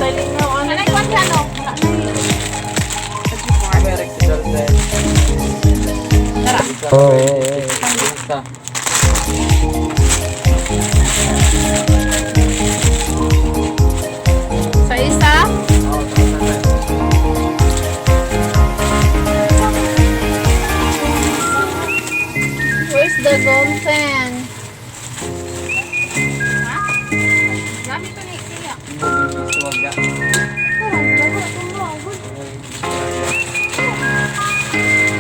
Lingaw. Ano na kwan ano? Wala na yun. Eric Duterte. Tara. Basta. Sa isa? Oo, tama. Where's the gonsen? Ha? Gamit ko ni siya. Suwag na.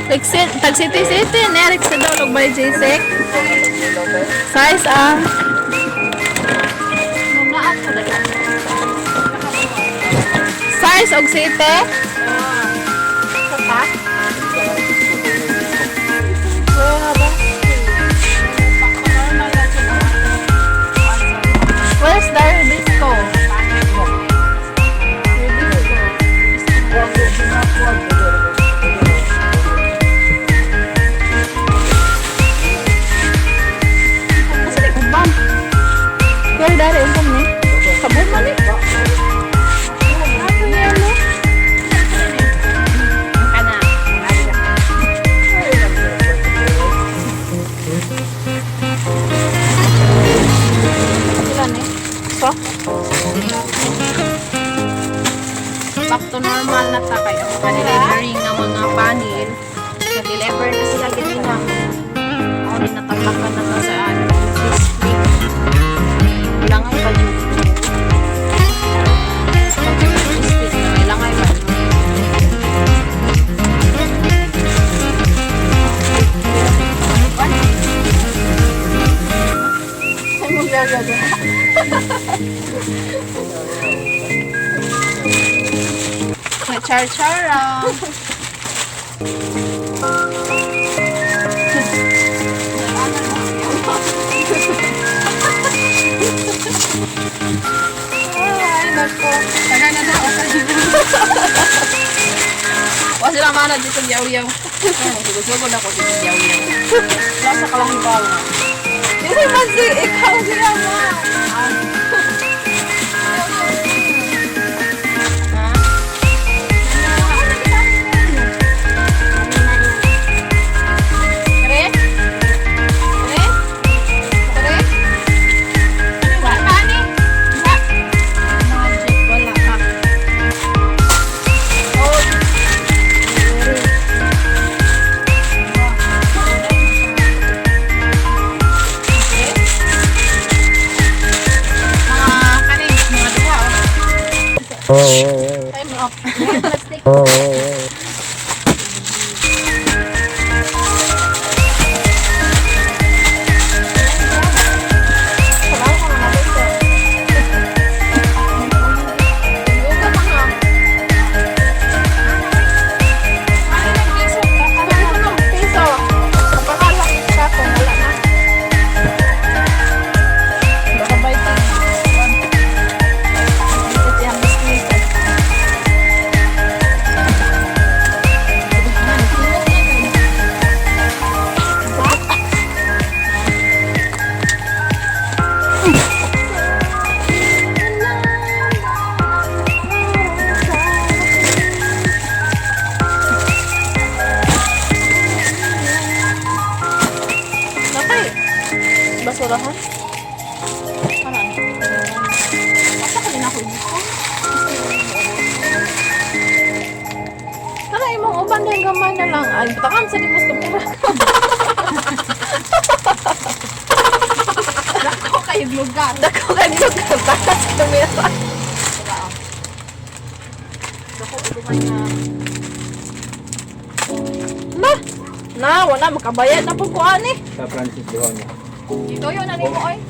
Tag city city ni Eric sa dolog by J6. Size ang Size og city. Pa? Where's the Rebisco? Rebisco. Asa ni uban? Kaya dari uban ni. Sabon man ni. Ako yellow. Kana. Sila ni. So? Back to normal na ta kayo. Ka-delivering ng mga panil. Na-deliver na sila ganina. Ako rin natambakan na to sa ano, district. Kailangan pa dyan. District na kailangan pa dyan. Saan mo gagawin? May char-chara. Ay, nako. Tagal na daw sa Wa sila mana dito yaw-yaw. Sugod-sugod ako dito yaw-yaw. Wala sa kalahibaw. Dili man si ikaw siya ma. Ha? Kare? Kare? Kare? Ano ba? Ani? Ba? Magic, wala ka. Oh. Okay. Mga kani, mga duha oh. Time off. Plastic. Trabaho ka na dito. Yoga pa nga. Ano ng piso? Ano ng piso? Kapahala ka kung wala na. Baka ba ito? Ito yung business. Nakay, basurahan? Parang, asa ka din ako dito? Tara, imong uban din gamay na lang. Ay, takam sa limos ka mura. Dako kayo lugar. Dako kay lugar taas kamera. Dako gamay na. Na, na wala makabayad na po ko ani. Sa Francis Duha niya. Ituyo na nimo oy.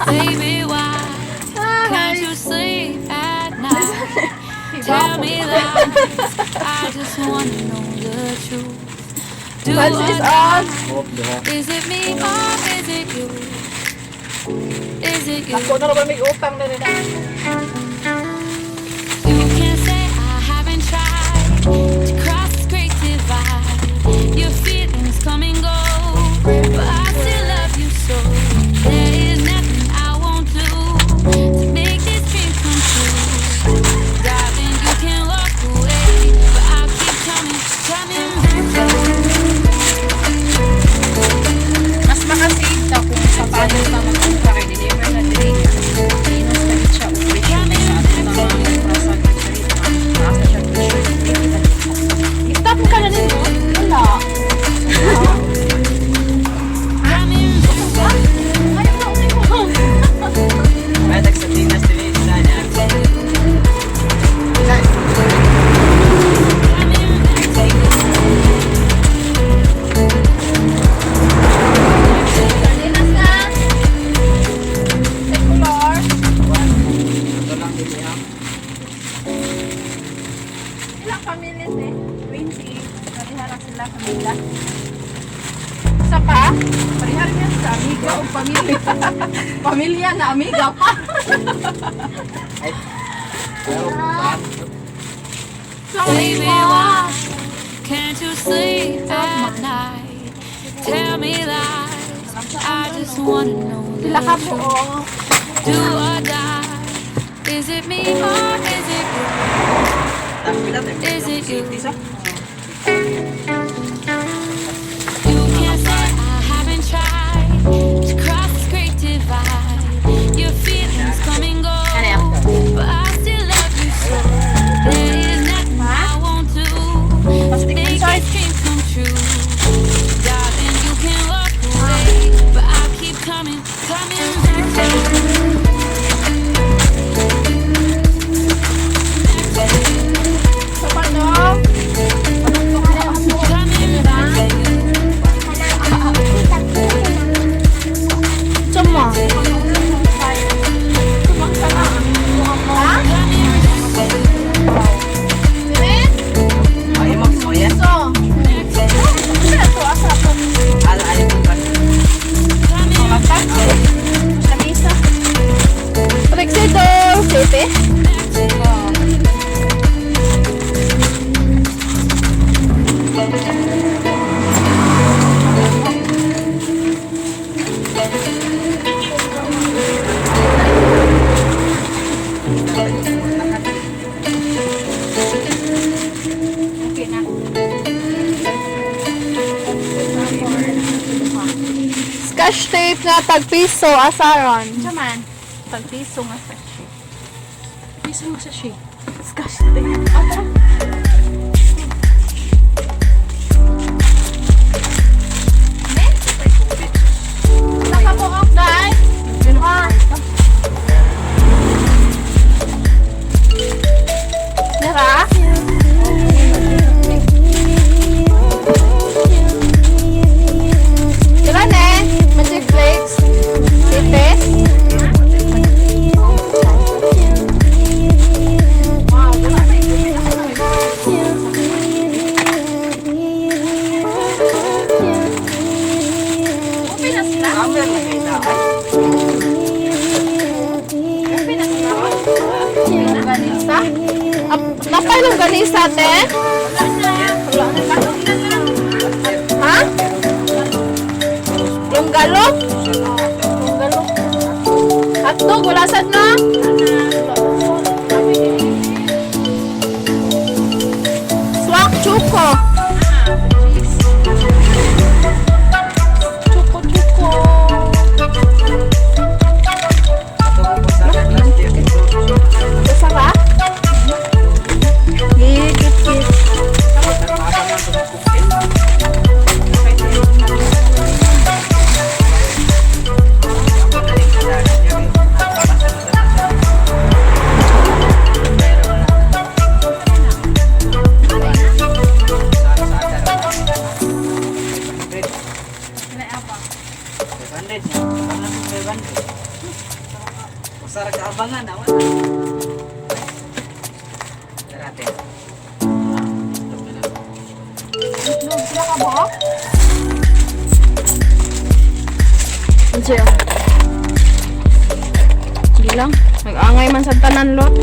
Baby, why can't you sleep at night? Tell me lies. I just wanna know the truth. Do Francis I on. Hope Duha. Is it me or is it you? Is it you? Ako na naman may utang na nila. You can't say I haven't tried to cross this great divide. Your feelings come and go, but I still love you so. There is nothing I won't do to make this dream come true. Amiga. Sa pa? Parehar niya sa amiga o pamilya. Pamilya na amiga pa. Pero, ah, Baby, why can't you sleep at night? Tell me lies. I just wanna know the Sila ka truth. buo. Do or die? Is it me or is it you? Is it you? You can't say I haven't tried to cross this great divide. Your feelings come and go, but I still love you so. There is nothing I won't do to make this dream come true. Darling, you can walk away, but I keep coming, coming back to you. Back to you. Sa pa no? Coming back to you. Tsama. Coming back to you. Ay, magsoya. So, Back to you. ano to? Asa to? Ala, ay, bukas. Coming back to you. Lamisa. Rexidor City. Back to you. Okay na. Scotch tape nga tag piso asaron. Tsaman. Tagpiso nga sa shake. Piso nga sa shake. Scotch tape. Nakabuok dai. Ah. Nara? Tira ne? Magic Flakes? City? Open na sila. Kamera na kayo na. Ay, Open na sila. Longganisa? Napay longganisa, te? Ha? Longgalo? Longgalo. Hotdog, wala sad na? Swak chuko. Chuko, chuko. ito po sa akin last year. Basta ba? Gigit, git. Usara ka abangan, awan. Tara, ate. Itlog sila ka buok? Ano? Hindi lang. Nag-angay man sa tanan lot.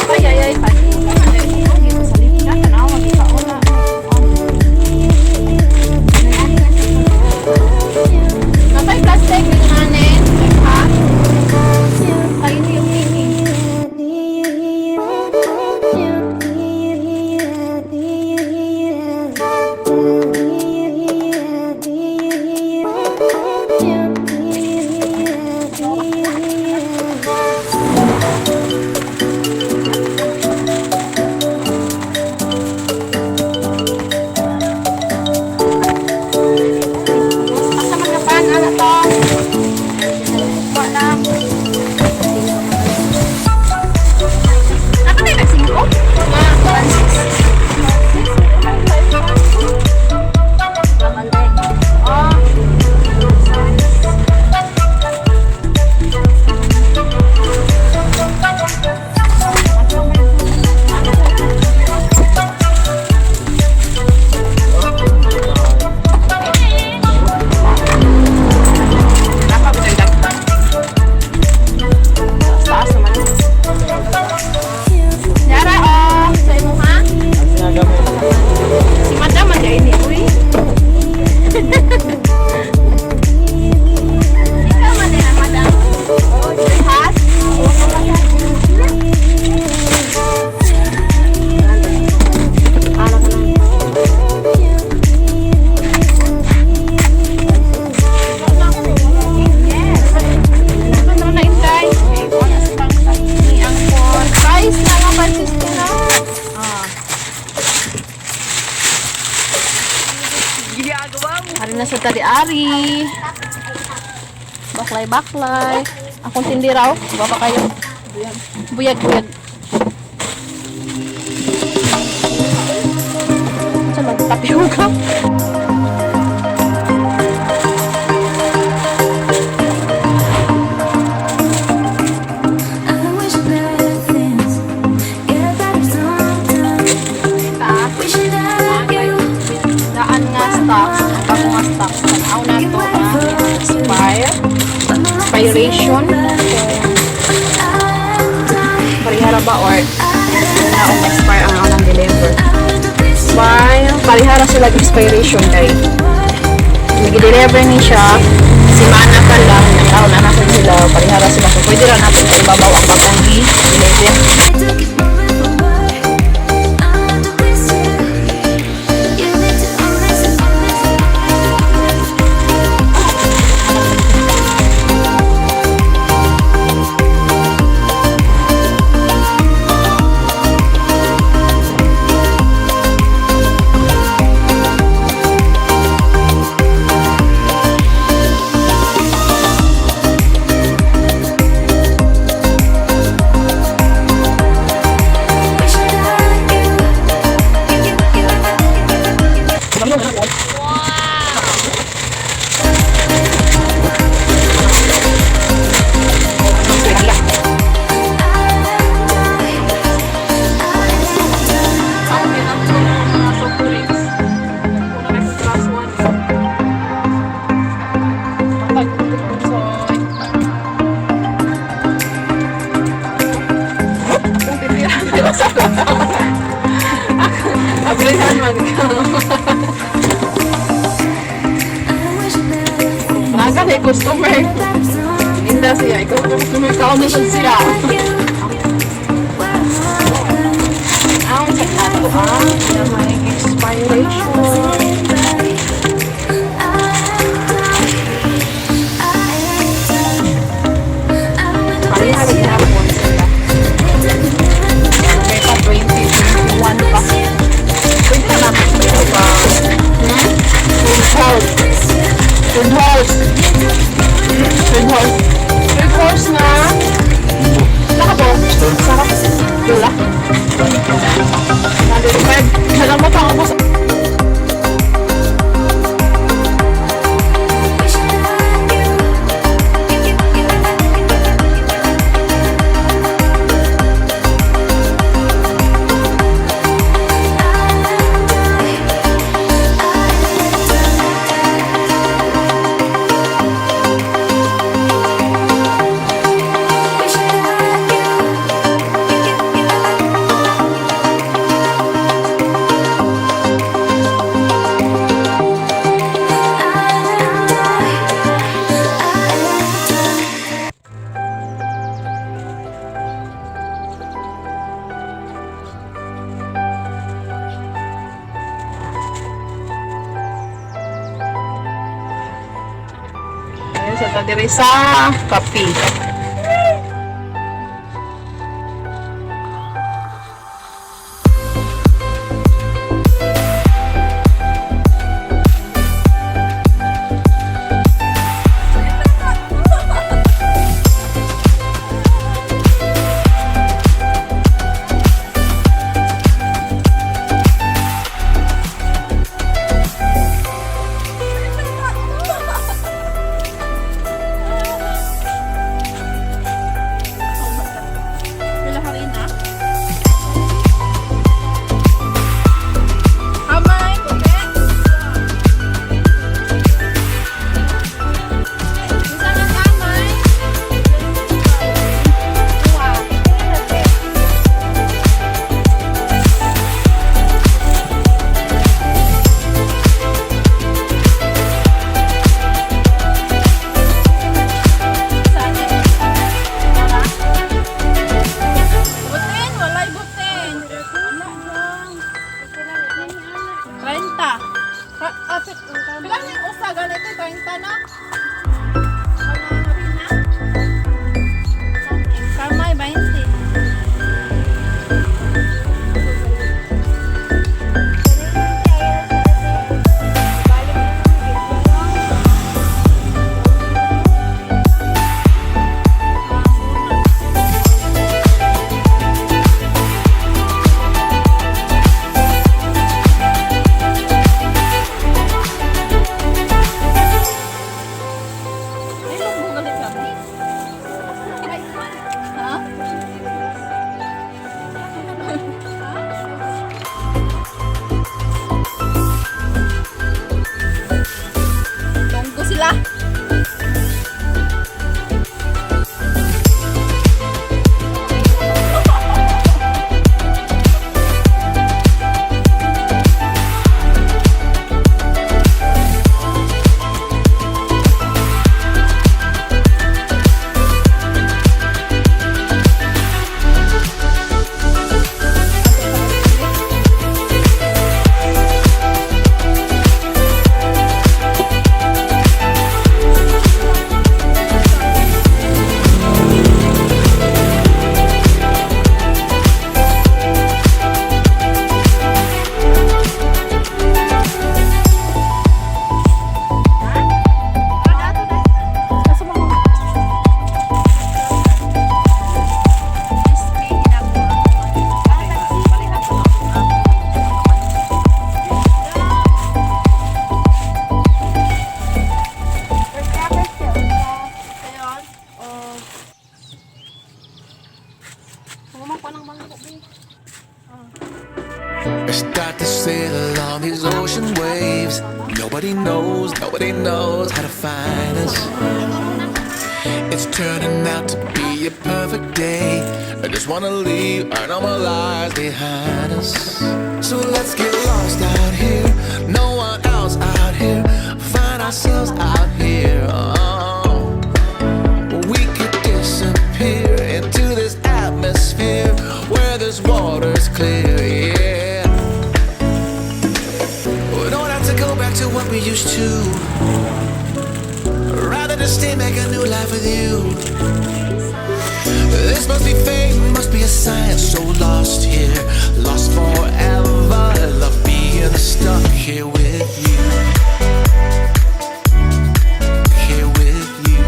Ay, ay, ay. Ay. Napay plastic yung nanin. Ha? Ay, hindi yung ini. Ari na sa tadi-ari. Baklay, baklay. Akong tindiraw. Baba kayo. Buyag, buyag. Sa magtapiuga. I wish better things get better sometimes. Wishing that you Daan nga stocks. Ang bago nga stocks. Tanaw na to ang expire. Expiration. Parihara ba or na ang expire ang unang deliver. Bye. Parihara sila expiration kay nag-deliver ni siya simana pa lang nang na natin sila parihara sila, so pwede ra natin ibabaw ang bagong i-deliver. To keep moving forward. I want to miss you. You need to listen. Wishing that you. Ako din ang mga soft drinks. Una may plus one. Pag- Kung titira nila sa Abrihan man ka. I wish better things Naga na customer. get better sometimes. Inda siya. Ikaw ang customer. Kaon na siya siya. Ang sa ato ang may expiration. Parihara gihapon sila. May pa 2021 pa. Pwede na natin ito pa. Food horse. Food horse. Food horse. Food horse na. Naka po. Sarap. Dula. 105. Alam mo pa ako sa Ayun, sa tadiri sa kape. Pila harina? Amay, puti. Isa na kamay. Butin, walay butin. 30. Pila na yung usa ganito, 30 na? Kamay, 20. On these ocean waves. Nobody knows how to find us. It's turning out to be a perfect day. I just wanna leave our normal lives behind us. So let's get lost out here. No one else out here. Find ourselves out here. Oh. We could disappear into this atmosphere where this water's clear. Yeah. We don't have to go back to what we used to. Rather just stay, make a new life with you. This must be fate, must be a sign. So lost here, lost forever. Love being stuck here with you. Here with you.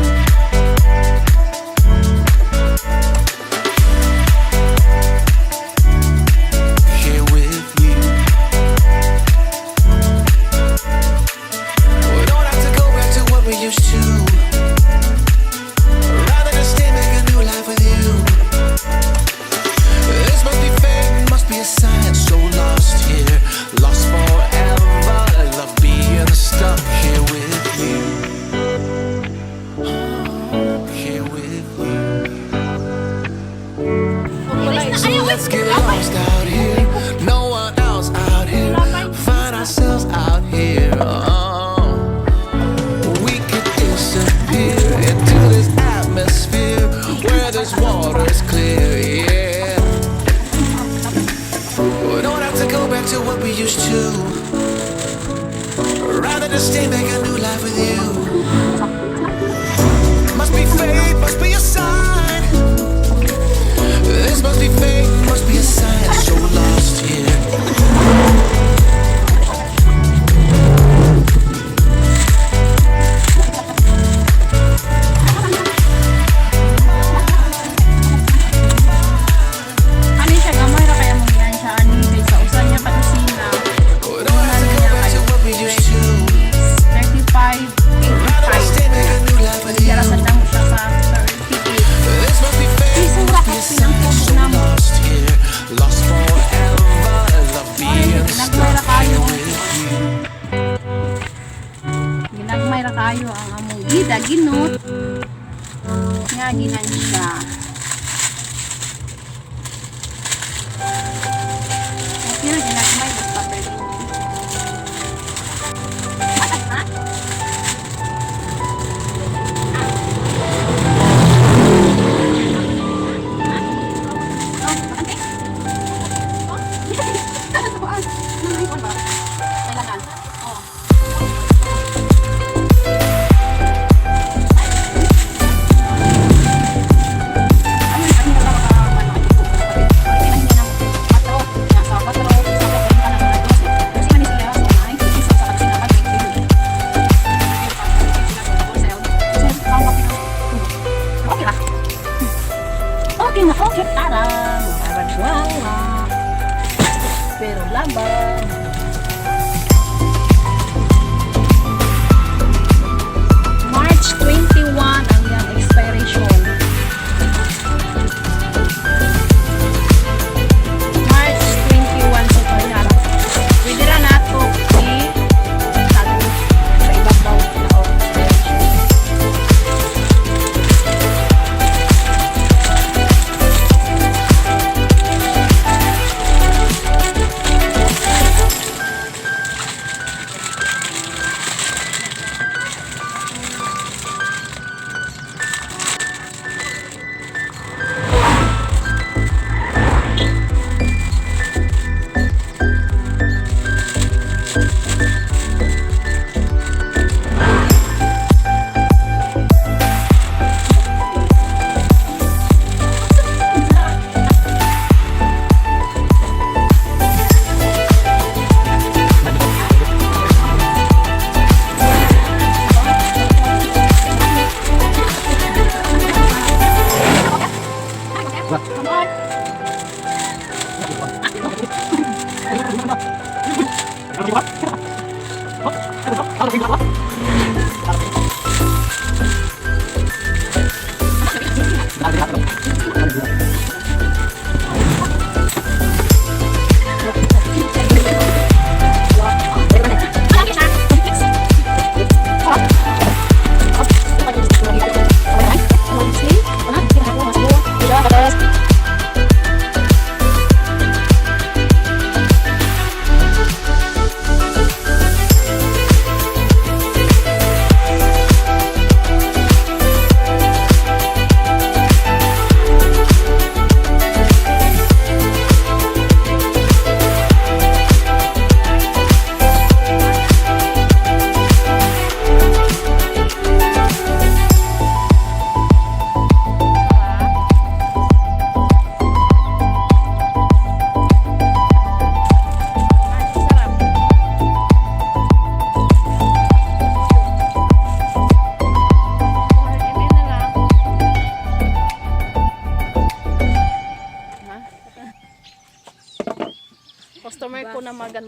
Here with you. We don't have to go back to what we used to. Rather just stay, make a new life with you. This must be fate, must be a sign. So lost here, lost forever. Love being stuck here with you. Here with you. So let's get lost out here. No one else out here. Find ourselves out here. Oh. We could disappear into this atmosphere where this water's clear. Yeah. We don't have to go back to what we used to. Rather just stay, make a new life with you. Must be fate, must be a sign. This must be fate, must be a sign. So lost here. Ano siya, gamay ra kaya mong yan siya. Ano kay sa usa niya katusina. We don't have to go back to what we used to. 35, Rather just 85. stay, make a new life with you. Kaya sa mo siya sa 38. This must be fate, must be a sign. So lost here, lost forever. Love being Ginagmay ra stuck kayo. here with you. Ginagmay ra kayo ang among gida ginot. Nga ginan siya. Okay ra ginagmay basta pwede. Kailangan. Oh. Okay na, okay. Tara, marag wala. Pero laban. March 21 ang iyang expiration. March 21 so kaya pwede ra nato i tago sa ibabaw na o expiration.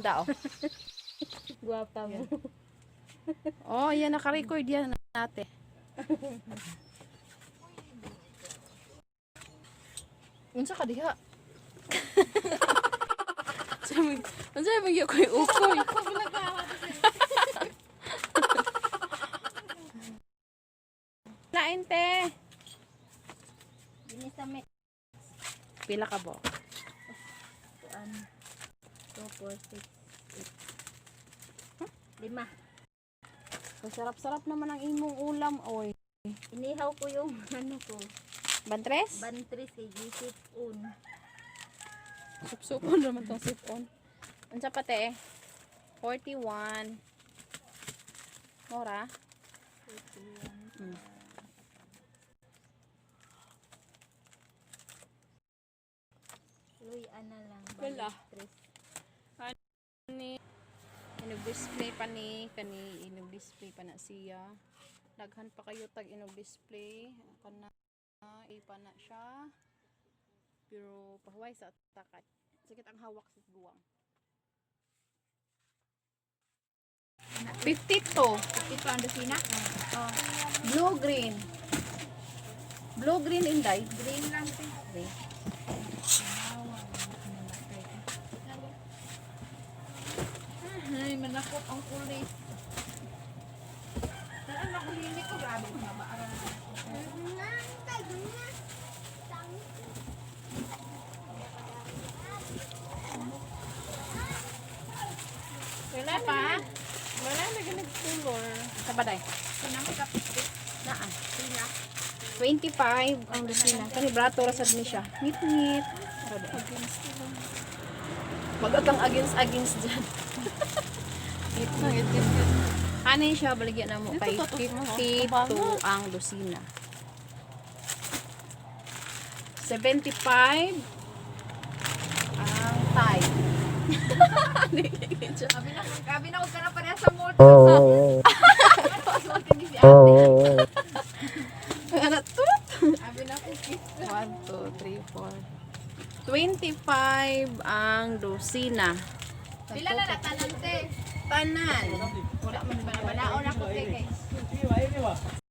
Ganda oh. Guwapa mo. Oh, yan naka-record yan natin. Unsa ka diha? Unsa may koy ukoy? Lain te. Dini sa may Pila ka bo? kuan. 2, 4, 6, 8. Lima. Masarap-sarap naman ang imong ulam oy. Inihaw ko yung ano ko. Bantres? Bantris kay gisip un. Supsupon naman tong sipon. Unsa pa te? 41. Mora? Luy ana lang. Wala. Bantris. Ni inog display pa ni kani inog display pa na siya. Daghan pa kayo tag inog display kana ipa na siya. Pero pahuway sa takat. Sakit ang hawak sa guwang. 52. Ito ang dosina. Blue green. Blue green inday. Green lang te. Ay, manakot ang kulay. Saan makulinik ko? Grabe ko mabaaran. Wala pa. Wala na ganit color. Sa baday. Naa. 25 ang dosina. Kani brato ra sad ni siya. Ngit-ngit. Magatang against against dyan. Ngit na, ngit, ngit, ngit. Ano siya baligyan na mo Dito, kay tatos mo, oh. 52 ang dosina. 75 ang Thai. Abi na, huwag ka na pareha sa mood. Oh. Ano to? Abi na, cookies. 1, 2, 3, 4. 25 ang dosina. Pila na na tanan te. Tanan. Wala man ba na ako te guys.